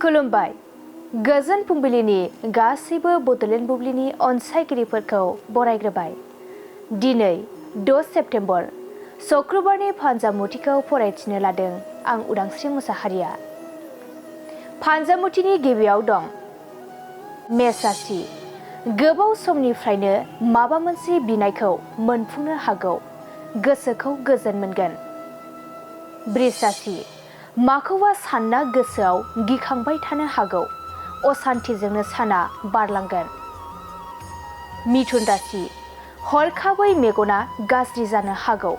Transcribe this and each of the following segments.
खुलुमबाय गोजोन फुंबिलिनि गासैबो बड'लेण्ड बुब्लिनि अनसायगिरिफोरखौ बरायग्रोबाय। दिनै 6 सेप्तेम्बर शुक्रबारनि फानजामुथिखौ फरायथिनो लादों आं उदांस्रि मुसाहारिया। फानजामुथिनि गिबियाव दं मेष राशि। गोबाव समनिफ्रायनो माबा मोनसे बिनायखौ मोनफुंनो हागौ, गोसोखौ गोजोन मोनगोन। बृष राशि। माखौबा सानना गोसोआव गिखांबाय थानो हागौ, असान्थिजोंनो साना बारलांगोन। मिथुन राशि। हरखाबै मेगना गाज्रि जानो हागौ,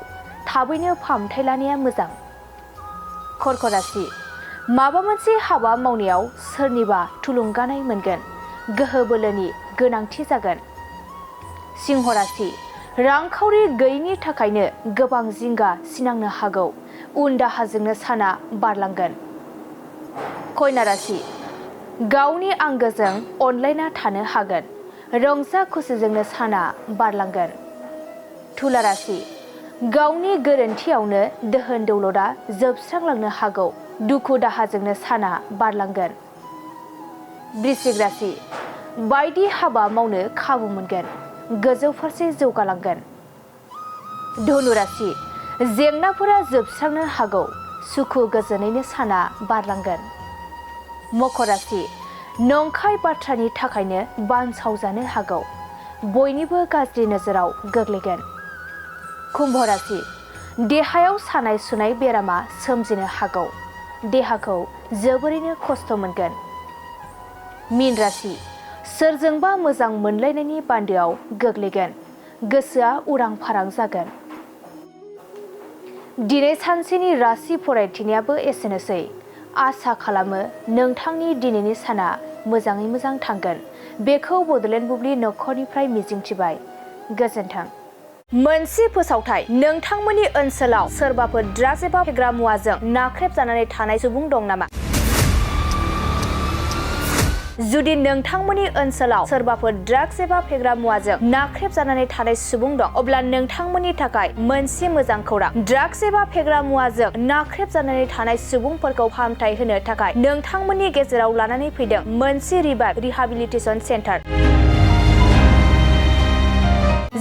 थाबैनो फाहामथाय लानाया मोजां। कर्क राशि। माबा मोनसे हाबा मावनायाव सोरनिबा थुलुंगानाय मोनगोन, गोहो बोलोनि गोनांथि जागोन। सिंह राशि। रांखावरि गैयिनि थाखायनो गोबां जिंगा सिनांनो हागौ, उन दाहाजोंनो साना बारलांगोन। कन्या राशि। गावनि आंगोजों अनलायना थानो हागोन, रंजा खुसिजोंनो साना बारलांगोन। तुला राशि। गावनि गोरोन्थियावनो दोहोन दौलतआ जोबस्रांलांनो हागौ, दुखु दाहाजोंनो साना बारलांगोन। वृश्चिक राशि। बायदि हाबा मावनो खाबु मोनगोन, गोजौ फारसे जौगालांगोन। धनु राशि। जेंनाफोरा जोबस्रांनो हागौ, सुखु गोजोनैनो साना बारलांगोन। मकर राशि। नंखाय बाथ्रानि थाखायनो बानसावजानो हागौ, बयनिबो गाज्रि नोजोराव गोग्लैगोन। कुम्भ राशि। देहायाव सानाय सुनाय बेरामा सोमजिनो हागौ, देहाखौ जोबोरैनो खस्थ' मोनगोन। मीन राशि। सोरजोंबा मोजां मोनलायनायनि बान्दोआव गोग्लैगोन, गोसोआ उरां फारां जागोन। दिनै सानसेनि राशि फरायथिनायाबो एसेनोसै। आसा खालामो नोंथांनि दिनैनि साना मोजाङै मोजां थांगोन, बेखौ बड'लेण्ड बुब्लि नखरनिफ्राय मिजिंथिबाय। गोजोन्थों। मोनसे फोसावथाय। नोंथांमोननि ओनसोलाव सोरबाफोर ड्राग्स एबा फेग्रा मुवाजों नाख्रेबजानानै थानाय सुबुं दं नामा? जुदि नोंथांमोननि ओनसोलाव सोरबाफोर ड्राग्स एबा फेग्रा मुवाजों नाख्रेबजानानै थानाय सुबुं दं, अब्ला नोंथांमोननि थाखाय मोनसे मोजां खौरां। ड्राग्स एबा फेग्रा मुवाजों नाख्रेबजानानै थानाय सुबुंफोरखौ फाहामथाय होनो थाखाय नोंथांमोननि गेजेराव लानानै फैदों मोनसे रिभाइभ रिहाबिलिटेसन सेन्टार।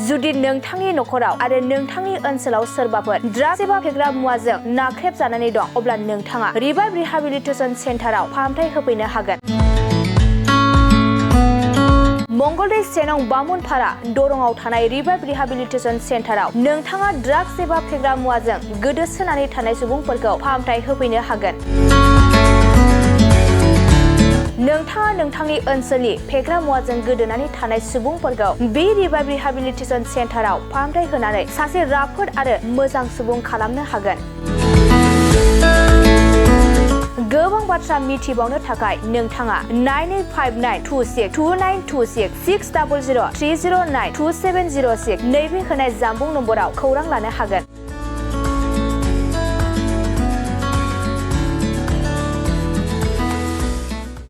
जुदि नोंथांनि नखराव आरो नोंथांनि ओनसोलाव सोरबाफोर ड्राग्स एबा फेग्रा मुवाजों नाख्रेबजानानै दं, अब्ला नोंथाङा रिभाइभ रिहाबिलिटेसन सेन्टाराव फाहामथाय होफैनो हागोन। मंगलदै सेनं बामुनपारा दरंआव थानाय रिभाइभ रिहाबिलिटेसन सेन्टाराव नोंथाङा ड्राग्स एबा फेग्रा मुवाजों गोदोसोनानै थानाय सुबुंफोरखौ फाहामथाय होफैनो हागोन। नोंथाङा नोंथांनि ओनसोलनि फेग्रा मुवाजों गोदोनानै थानाय सुबुंफोरखौ बे रिभाइभ रिहाबिलिटेसन सेन्टाराव फाहामथाय होनानै सासे राफोद आरो मोजां सुबुं खालामनो हागोन। गोबां बाथ्रा मिथिबावनो थाखाय नोंथाङा 9859262926 60030927006 नैबे होनाय जानबुं नम्बराव खौरां लानो हागोन।